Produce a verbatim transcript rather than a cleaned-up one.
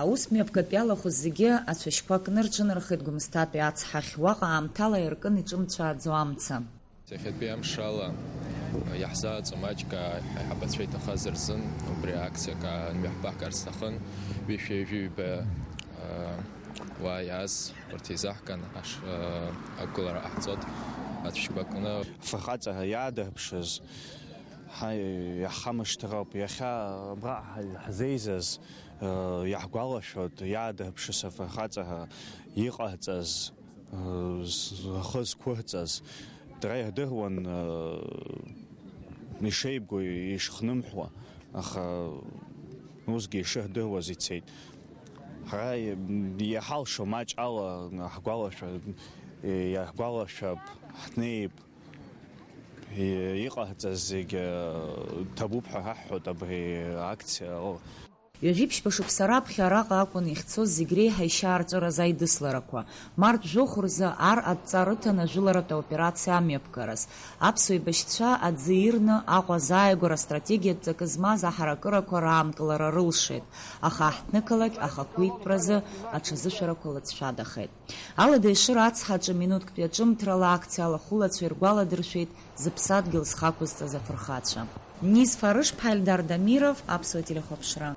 Аус мҩаԥгатә иалахәыз зегьы ацәашьқәа кны рҿынархеит Гәымсҭатәи ацҳахь, уаҟа аамҭала иаркын иҿымцәааӡо амца. Иахьатәи амшала иаҳзааӡом маҷк аиҳабацәа иҭахаз рзын, убри акциак аанмҩаҳбаҳгар сҭахын, ҩышәи ҩажәи ҩба, уа иааз урҭ еизаҳган аш-, ақәгылара ҟаҳҵоит ацәашьқәа кны. Фырхаҵара иаадырԥшыз, ҳа-, иаҳхамышҭроуп, иахьа абра ҳ-, ҳзеизаз, иаҳгәалашәоит, иаадырԥшыз афырхаҵара иҟарҵаз, зхы зқәырҵаз, дара ирдыруан, ишеибгоу, ишхнымҳәуа, аха усгьы ишырдыруаз ицеит. Ҳара иҳалшо маҷ ала ҳгәалашәа-, иаҳгәалашәап, ҳнеип, иҟаҳҵаз зегьы ҭабуп ҳәа ҳаҳҳәоит абри акциа. Ҩажәи ԥшьба шықәса раԥхьа араҟа акәын иахьцоз зегь реиҳа ишьаарҵәыраз аидысларақәа. Март жәохә рзы ар адҵа рыҭан ажәыларатә аоперациа амҩаԥгараз. Аԥсуа еибашьцәа аӡы ирны, Аҟәа азааигәара астратегиатә ҵакы змаз аҳаракырақәа раанкылара рылшеит, аха аҳҭнықалақь ахақәиҭтәразы аҽазышәарақәа лыҵшәадахеит. Алада Ешыра ацҳаҿы минуҭктәи аҿымҭрала акциа алахәылацәа иргәаладыршәеит зыԥсадгьыл зхы ақәызҵаз афырхацәа. Низ Фарышԥҳа, Ельдар Дамиров, Аԥсуа телехәаԥшра.